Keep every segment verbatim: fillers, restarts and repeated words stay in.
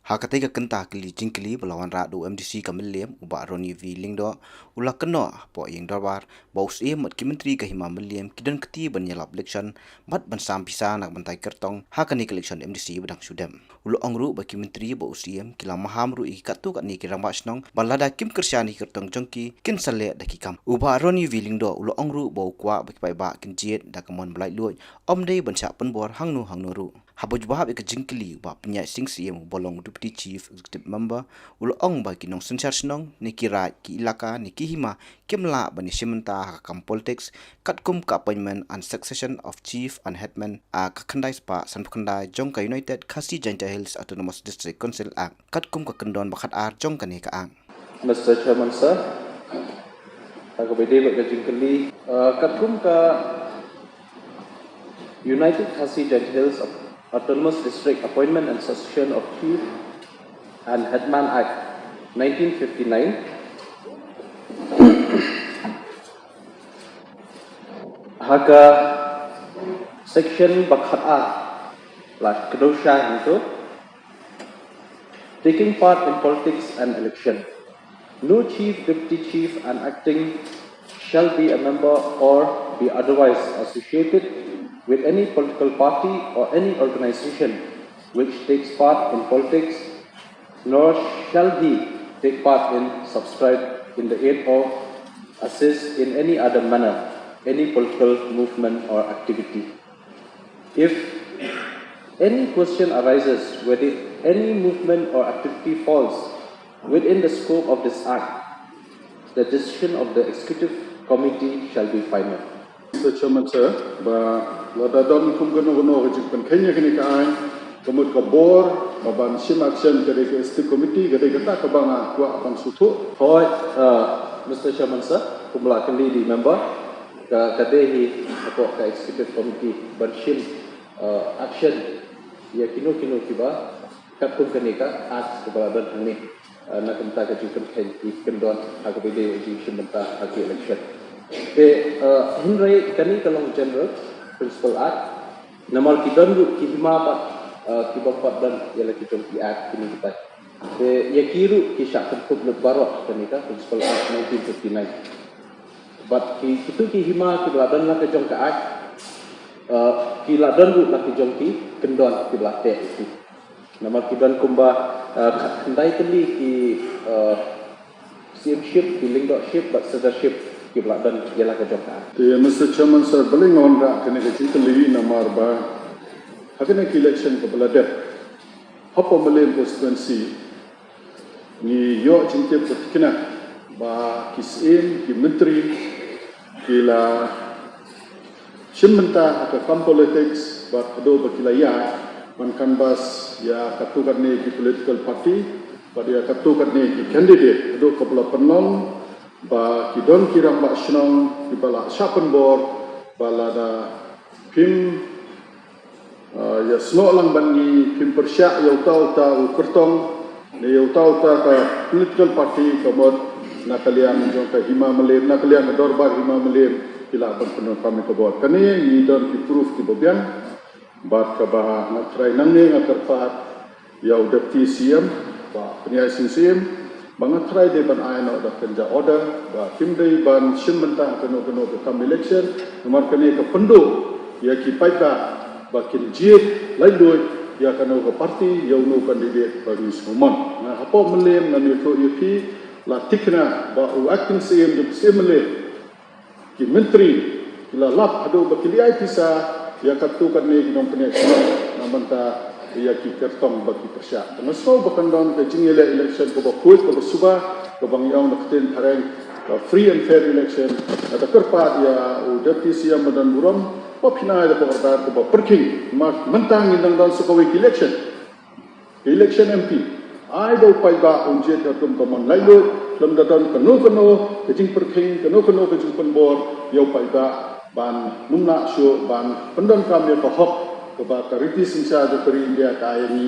Ha katei ka kynta kylli jingkylli ba la wanrah da u M D C ka Mylliem, u Bah Ronnie V Lyngdoh, u la kynnoh hapoh ïing dorbar ba u Syiem bad ki myntri ka Hima Mylliem ki don kti ban ïalap election bad ban sam pisa na ka bynta ki kyrtong ha kane ka election M D C ba dang shu dem. U la ong ruh ba ki myntri bad u Syiem ki la maham ruh ïa ki katto katne ki rangbah shnong ba lada kim kyrshan ïa ki kyrtong jong ki, kin sa leh da ki kam. U Bah Ronnie V Lyngdoh u la ong ruh ba u kwah ba ki paidbah kin jied da ka mon ba laitluid, ym dei ban shah pynbor hangno hangno ruh. Haba jubab ïa ka jingkylli u Bah Pynïaid Sing Syiem uba long Deputy Chief Executive Member, u la ong ba ki nongsynshar shnong ne ki raid, ki ilaka ne ki hima kim lah ban ïashim bynta ha ka kam politics, katkum ka Appointment and Succession of Chief and Headman Act ka khyndai spah sanphew khyndai jong ka United Khasi Jaintia Hills Autonomous District Council Act, katkum ka kyndon ba khatar jong kane ka Act. Mister Chairman, sir, ha kaba ïadei bad ka jingkylli, uh, katkum ka United Khasi Jaintia Hills Autonomous District Appointment and Succession of Chief and Headman Act nineteen fifty-nine, ha ka section ba khatar la kdew shai hangto, taking part in politics and election. No chief, deputy chief, and acting shall be a member or be otherwise associated with any political party or any organization which takes part in politics, nor shall he take part in, subscribe in the aid of, assist in any other manner any political movement or activity. If any question arises whether any movement or activity falls within the scope of this Act, the decision of the Executive Committee shall be final. Mister Chairman, sir, ba lada don kum kano kano ka jingpynkheiñ ïa kane ka aiñ, ka mut ka bor ba ban shim action ka dei ka Executive Committee, ka dei kata kaba nga kwah ban sngewthuh. Hooid, uh, Mister Chairman, sir, kumba la kylli da i member, ka, ka dei hi hapoh ka Executive Committee ban shim, uh, action ïa kino kino kiba katkum kane ka Act kaba la don hangne, uh, na ka bynta ka jingpynkheiñ ki kyndon ha kaba ïadei bad jingshim bynta ha ki election. Te, uh, hynrei kane ka long general principle Act, namar ki don ruh ki hima pat, uh, kiba ym pat don ïa la ki jong ki Act kine kitai. Te ïa ki ruh ki shah kynthup lut baroh ha kane ka Principle Act nineteen fifty-nine. Bad ki, kito ki hima kiba la don la ka jong ka Act, uh, ki la don ruh la ki jong ki kyndon kiba la teh ïa ki. Namar ki don kumba, uh, khatkhyndai tylli ki, uh, Syiemship, ki Lyngdohship bad Sirdarship kiba la don ïa la ka jong ka Act. Te Mister Chairman, sir, balei nga wanrah kane ka jingkylli namar ba ha kane ka election kaba la dep hapoh Mylliem constituency, ngi ïoh jingtip ba thikna ba ki syiem, ki myntri ki la shim bynta ha ka kam politics bad haduh ba ki la ïaid ban canvass ïa katto katne ki political party bad ïa katto katne ki candidate, haduh kaba la pynlong ba ki don ki rangbah shnong kiba la shah pynbor ba lada phim, ah, ïasnoh lang bad ngi, phim pyrshah ïa uta uta u kyrtong ne ïa uta uta ka political party, ka mut na ka liang jong ka Hima Mylliem, na ka liang ka dorbar Hima Mylliem, ki lah ban pyndonkam ïa ka bor. Kane ngi don ki proof kiba biang. Bad kaba nga tharai nangne nga kyrpad ïa u Deputy C M, Bah Pynïaid Sing Syiem, ba nga tharai dei ban ai noh da kynja order ba kim dei ban shim bynta ha kano kano ka kam election, namar kane ka pynduh ïa ki paidbah ba kin jied laitluid ïa kano ka party, ïa uno u candidate ba ngi sngewmon. Nga hapoh Mylliem ngan ïathuh ïa phi, la thikna ba u Acting C M, Deputy C M Mylliem, ki myntri ki la lap haduh ba ki leit ai pisa ïa katto katne ki nongpynïaid shnong na bynta ïa ki kyrtong ba ki pyrshah. Te nga sngew ba kan don ka jingïaleh election kaba khuid, kaba suba, kaba ngi ong da ka ktien phareng ka free and fair election. Nga da kyrpad ïa u Deputy C M ba don burom ba phin ai da ka order kaba pyrkhing, namar mynta ngin dang don sa kawei ka election. Ka election M P, ai ba u paidbah un jied katkum ka mon laitluid, lymda don kano kano ka jingpyrkhing, kano kano ka jingpynbor ïa u paidbah, ban ym lah shuh ban pyndonkam ïa ka hok kaba ka riti synshar jong ka ri India ka ai ïa ngi,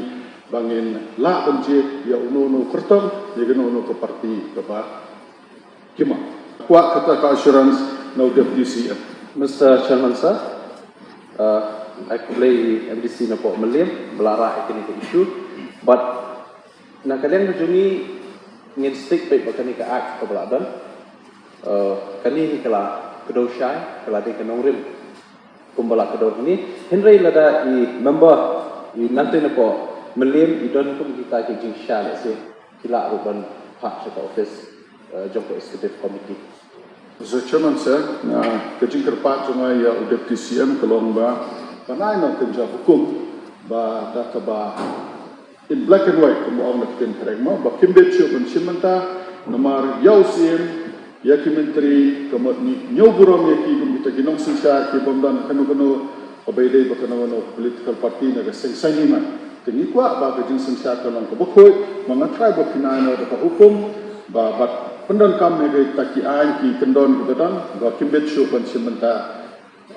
ba ngin lah ban jied ïa uno uno u kyrtong, ïa kano kano ka party kaba ki mon. Kwah kata ka assurance na u Deputy C M. Mister Chairman, sir, uh, ai khublei ïa u M D C na poh Mylliem ba la rah ïa kane ka issue. But Na ka liang ka jong ngi ngin stick beit bad kane ka act kaba la don. Eh, kane hi ka la kdew shai, ka la dei ka nongrim kumba la kdew hangne. Hynrei lada i member i nangtei napoh Mylliem i don kum kita ki jingshisha lehse ki lah ruh ban phah sha ka office, eh, jong ka executive committee. Mister Chairman Sir, na ka jingkyrpad jong nga ïa u Deputy C M ka long ba, ba nai noh kynja hukum ba da kaba in black and white kumba ong na ka ktien phareng mo, ba kim bit shuh ban shim bynta namar ïa u C M, ïa ki myntri, ka mut ngi ñiew burom ïa ki kum kita ki nongsynshar ki bym don kano kano, kaba ïadei bad kano kano political party na ka seng saiñ hima. Te ngi kwah ba ka jingsynshar ka long kaba khuid, ma nga trai ba pynai noh da ka hukum ba bad pyndonkam ïa kita ki aiñ ki kyndon kiba don, ba kim bit shuh ban shim bynta,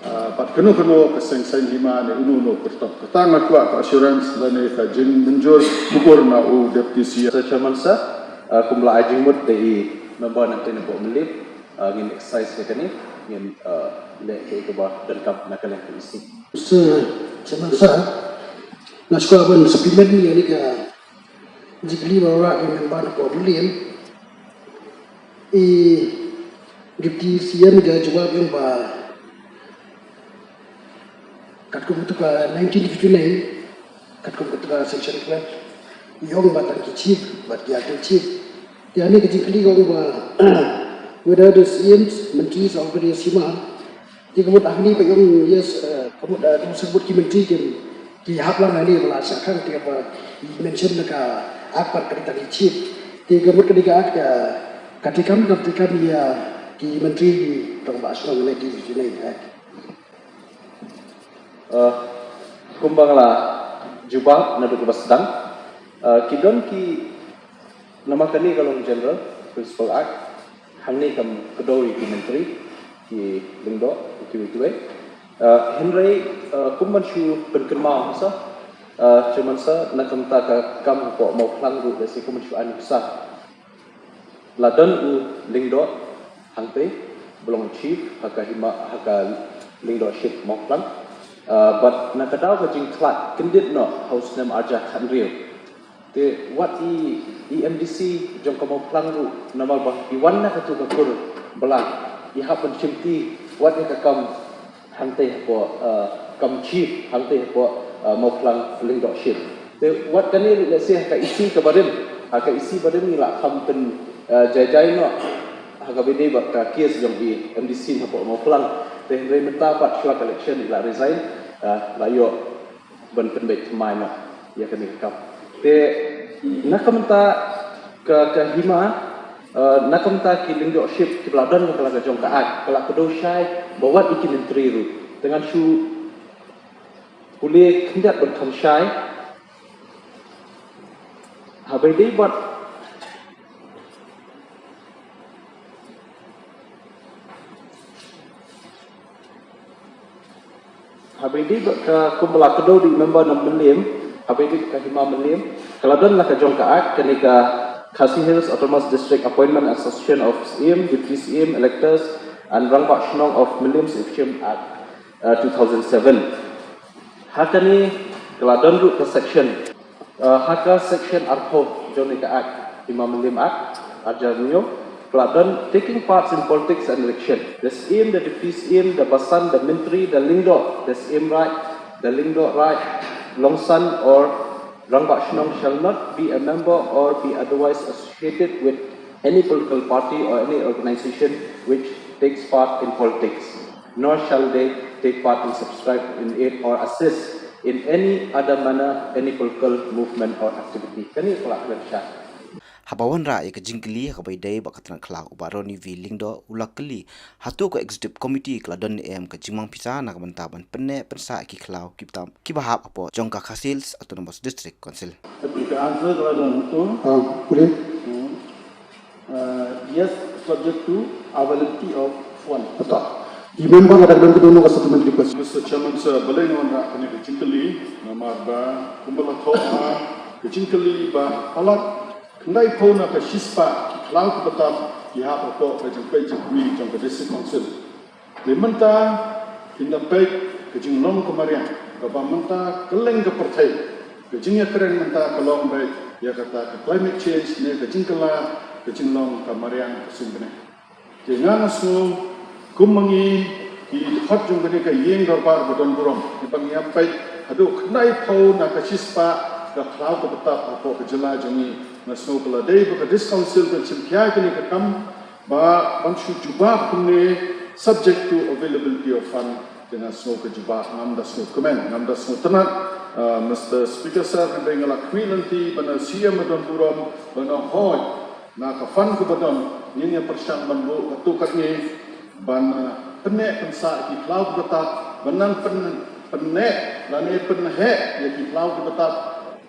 ah, bad kano kano ka seng saiñ hima ne uno uno u kyrtong. Kata nga kwah ka assurance lane ka jingmynjur kubur na u Deputy C M. Mister Chairman Sir, ah, kumba la ai jingmut da i member nangtei napoh Mylliem, ah, ngin exercise ïa kane, ngin, ah, leh kaei kaba donkam na ka liang ka E C. Mister Chairman Sir, nga sngewbha ban supplement ïa kane ka jingkylli ba wanrah da i member napoh Mylliem. I Deputy C M i da jubab ïa u ba katkum kata ka nineteen fifty-nine, katkum kata ka section twelve, i ong ba tang ki chief bad ki acting chief. Te hangne ka jingkylli ka ong ba whether the C Ms, myntris, or various hima. Te ka mut hangne ba i ong, yes, eh, ka mut, eh, ka mut ki myntri ki, ki hap lang hangne ba la shah khang, te ba i mention na ka act ba ka dei tang ki chief. Te ka mut ka dei ka act ka, ka treikam, ka treikam ïa ki myntri tang ba shnong nineteen fifty-nine act. Eh, kumba nga la jubab naduh kaba sdang, eh, ki don ki, namar kane ka long general principle act, hangne kam kdew ïa ki myntri, ki lyngdoh, kiwei kiwei. Eh, hynrei, eh, kum ban shu pynkynmaw ha sa, eh, Chairman Sir, na ka bynta ka kam hapoh Mawphlang ruh lehse kum ban shu ai nuksa. La don u lyngdoh hangtei ba long chief ha ka hima, ha ka lyngdoh ship Mawphlang. Ah, bad na ka daw ka jingkhlad kyndit noh ha u snem arhajar khathynriew. Te wat i, i M D C jong ka Mawphlang ruh namar ba i wan na katu ka kur ba la i hap ban shimti wat ïa ka kam hangtei hapoh, eh, kam chief hangtei hapoh, eh, Mawphlang lyngdoh ship. Te wat kane ruh lehse ha ka E C kaba rim, ha ka E C ba rim ngi la kham pyn, eh, jai jai noh ha kaba ïadei bad ka case jong i M D C hapoh Mawphlang. Te hynrei mynta pat shuwa ka election i la resign, eh, la ïoh ban pynbeit thymmai noh ïa kane ka kam. Te na ka bynta ka, ka hima, eh, na ka bynta ki lyngdoh ship kiba la don ha ka la ka jong ka act, ka la kdew shai ba wat ïa ki myntri ruh. Te ngan shu pule khyndiat ban kham shai. Haba ïadei bad Haba ïadei bad ka kumba la kdew da i member na Mylliem, haba ïadei bad ka hima Mylliem, ka la don la ka jong ka act, kane ka Khasi Hills Autonomous District Appointment and Succession of Syiem, Deputy Syiem, Electors and Rangbah Shnong of Mylliem Syiemship Act, uh, two thousand seven. Ha kane ka la don ruh ka section. Uh, ha ka section arphew jong ne ka act, Hima Mylliem Act, arhajar hynñiew, ka la don taking parts in politics and election. The Syiem, the Deputy Syiem, the Basan, the Myntri, the Lyngdoh, the Syiem Raid, the Lyngdoh Raid, Longsan or Rangbah Shnong shall not be a member or be otherwise associated with any political party or any organization which takes part in politics, nor shall they take part in, subscribe in it or assist in any other manner any political movement or activity. Kane ka la kren sha. Haba wanrah ïa ka jingkylli ha kaba ïadei bad ka tnat khlaw, u Bah Ronnie V Lyngdoh u la kylli hato ka executive committee ka la don ne em ka jingmang pisa na ka bynta ban pynneh pynsah ïa ki khlaw kiba tam kiba hap hapoh jong ka Khasi Hills Autonomous District Council. Ka answer ka la don hato? Ah, pule. Hmm. Uh, yes, subject to availability of fund. Ata. I member la da ka don ka don ka supplementary question. Mister Chairman, sir, balei nga wanrah kane ka jingkylli, namar ba kumba la thoh ha ka jingkylli ba palat khyndaiphew na ka shispah ki khlaw kiba tam ki hap hapoh ka jingpeit jingkmie jong ka District Council. Te mynta phin da peit ka jinglong ka mariang kaba mynta kylleng ka pyrthei, ka jingïakren mynta ka long ba ïa kata ka climate change ne ka jingkylla ka jinglong ka mariang ka suiñbneng. Te nga nga sngew kum ma ngi ki dkhot jong kane ka ïing dorbar ba don burom, kiba ngi ïa peit haduh khyndai phew na ka shispah ka khlaw ka btap hapoh ka jylla jong ngi, nga sngew ka la dei ba ka District Council kan shim khia ïa kane ka kam ba ban shu jubab kumne, subject to availability of fund. Te nga sngew ka jubab, ngam da sngewkmen, ngam da sngewtynnat. Ah, Mister Speaker Sir, hynrei nga la khmih lynti ba na C M ba don burom ba na hoi na ka fund kaba don, ngin ïa pyrshang ban buh katto katne ban, ah, pynneh pynsah ïa ki khlaw ki btap, ban nang pyn, pynneh lane pynheh ïa ki khlaw ki btap,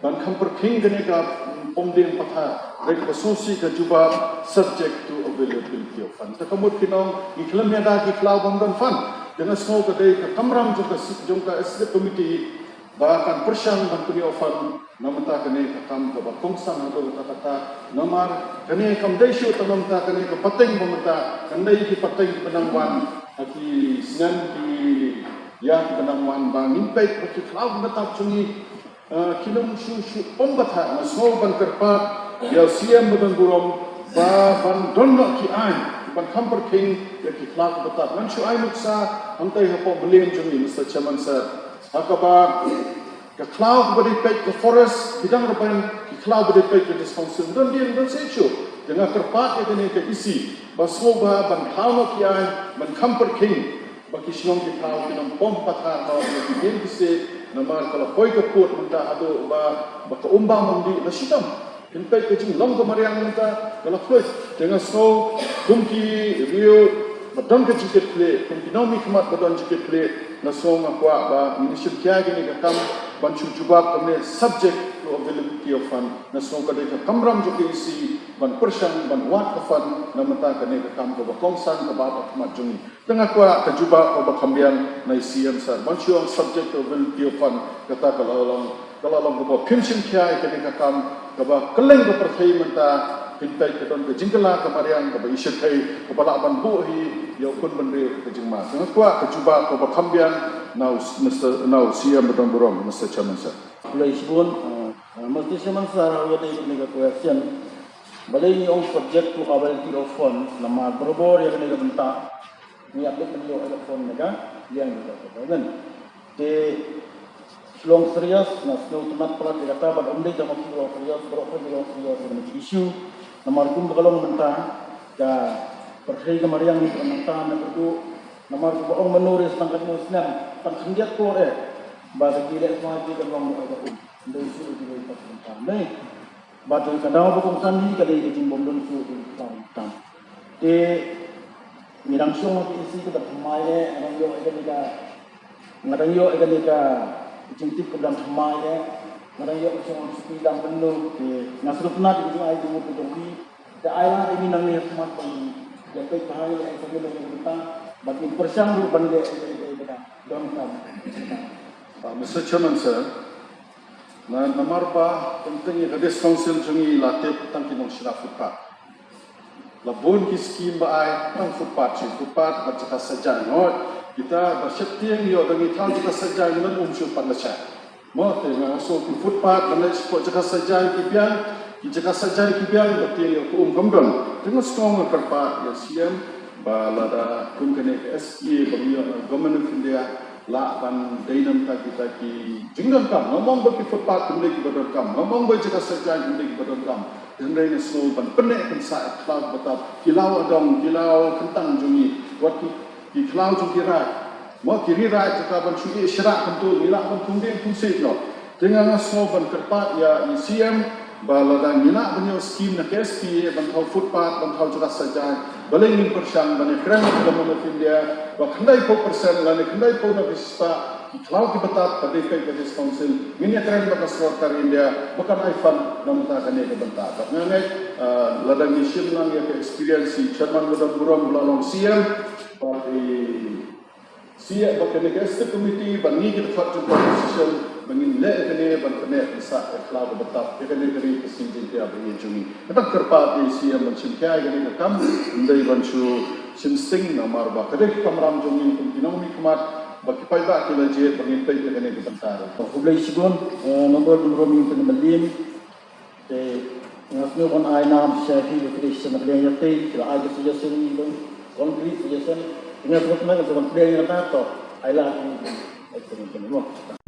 ban kham pyrkhing kane ka, mm, pom dieng pathar, hynrei kaba sngewsih ka jubab subject to availability of fund. Te ka mut ki nong, ngi khlem ïada ki khlaw bym don fund. Te nga sngew ka dei ka kamram jong ka, jong ka Executive Committee ba kan pyrshang ban pynïoh fund na bynta kane ka kam kaba kongsan haduh katta katta. Namar kane kam dei shuh tang na bynta kane ka pateng ba mynta, kan dei ki pateng kiba nang wan ha ki snem ki ïa kiba nang wan, ba ngin peit ba ki khlaw ki btap jong ngi, ah, ki nang shu shu pom btap. Nga sngew ban kyrpad ïa u C M ba don burom ba ban don noh ki aiñ ban kham pyrkhing ïa ki khlaw ki btap. Ngan shu ai nuksa hangtai hapoh Mylliem jong ngi, Mister Chairman Sir, ha kaba ka khlaw kaba dei peit ka forest, ki dang rben, ki khlaw ba dei peit ka District Council don dieng don shisha. Te nga kyrpad ïa kane ka E C ba sngewbha ban khlaw noh ki aiñ ban kham pyrkhing ba ki shnong ki khlaw ki nang pom pathar noh ïa ki dieng ki siej, namar ka la poi ka pud mynta haduh ba, ba ka um bam um dih la shitom. Phin peit ka jinglong ka mariang mynta ka la phloi. Te nga sngew kum ki riew ba don ka jingkitkhlieh, kum ki nongmihkhmat ba don jingkitkhlieh, nga sngew nga kwah ba ngin shim khia ïa kane ka kam ban shu jubab kumne, subject to availability of fund. Nga sngew ka dei ka kamram jong ka E C ban pyrshang ban wad ka fund na bynta kane ka kam kaba kongsan kaba ha khmat jong ngi. Te nga kwah ka jubab kaba kham biang na i C M Sir ban shu ong subject to availability of fund, kata ka la long, ka la long kaba phin shim khia ïa kane ka kam kaba kylleng ka pyrthei mynta. Phin peit ka don ka jingkylla ka mariang kaba i shyrkhei kaba lah ban buh hi ïa u khun bynriew ka jingma. Te nga kwah ka jubab kaba kham biang na u Mister, na u C M ba don burom, Mister Chairman Sir. Khublei shibun, eh, eh, Mister Chairman Sir, ha kane ka question. Balei ngi ong subject to availability of fund, namar barabor ïa kane ka bynta ngi ïa peit ban ïoh ïa ka fund na ka liang jong ka government. Te shu long serious, nga sngewtynnat palat ïa kata, bad ym dei tang ma phi long serious, baroh phi long serious ïa kane ka issue. Namar kumba ka long mynta, ka pyrthei ka mariang mynta na kyrduh, namar kumba ong mynno re, tang katno snem, tang khyndiat klur eh ba ka jingïaleh sma jong ngi kan long noh ïa ka um. Ym dei shuh ïa ki lei pat mynta, ne? Bad ka daw ba kongsan hi ka dei ka jingbym don shuh ka kam. Te ngi dang shong ha ka E C kaba thymmai eh, nga dang ïoh ïa kane ka, nga dang ïoh ïa kane ka jingtip kaba dang thymmai eh, nga dang ïoh ka jingbym sngewthuh dang mynno. Te nga sngewtynnat ïa ka jingai jingmut ka jong phi. Te ai lad ïa ngi nangne ha khmat ban ïa peit bha ïa ka jingmut ka jong phi, bad ngin pyrshang ruh ban leh ïa ka jingmut ka jong phi. Donkam. Ah, Mister Chairman Sir, na, namar ba teng teng ïa ka District Council jong ngi la tip tang ki nongshna footpath. La bun ki skim ba ai tang footpath, shi footpath bad jaka saitjaiñ. Hooid, kita ba sheptieng ïoh da ngi thaw jaka saitjaiñ, ngan um shuh pat la shah. Mo, te nga sngew ki footpath ban leit shapoh jaka saitjaiñ ki biang, ki jaka saitjaiñ ki biang ba tieng ïoh ka um kam don. Te nga sngew nga kyrpad ïa C M ba lada kum kane ka S P A ba ngi ïoh na Government of India, lah ban dei na bynta kita ki jingdonkam. Ngam ong ba ki footpath kim dei kiba donkam, ngam ong ba jaka saitjaiñ kim dei kiba donkam. Hynrei nga sngew ban pynneh pynsah ïa ki khlaw kiba tap, ki law adong, ki law kyntang jong ngi, wat ki, ki khlaw jong ki raid. Mo, ki ri raid jaka ban shu ïeh shrah kumto, ngi lah ban thung dieng thung siej noh. Te nga nga sngew ban kyrpad ïa i C M ba lada ngi lah ban ïoh skim na K S P A ban thaw footpath, ban thaw jaka saitjaiñ, balei ngin pyrshang ban ïakren bad ka Government of India ba khyndai phew percent lane khyndai phew na ka shispah ki khlaw kiba tap ka dei peit ka District Council, ngin ïakren bad ka sorkar India ba kan ai fund na bynta kane ka bynta. Bad nga ngeit, ah, lada ngi shim lang ïa ka experience i Chairman ba don burom ba la long C M, bad i C M ba kane ka Executive Committee, bad ngi ki dkhot jong ka opposition ba ngin leh ïa kane ban pynneh pynsah ïa ka khlaw kaba tap ïa kane ka ri ka sngi Jaiñtia ba ïeit jong ngi. Nga dang kyrpad ïa i C M ban shim khia ïa kane ka kam, ym dei ban shu shim sting, namar ba ka dei ka kamram jong ngi kum ki nongmihkhmat, ba ki paidbah ki la jied ba ngin peit ïa kane ka bynta ruh. Khublei shibun, eh, Member ba don burom jong ka Mylliem. Te nga sngew ban ai nam sha ki, ki suggestion na ka liang ïa te, ki la ai ki suggestion, ki concrete suggestion. Nga sngew ban, ban pdiang ïa kata, to ai la ki, ai ki, ki, ki,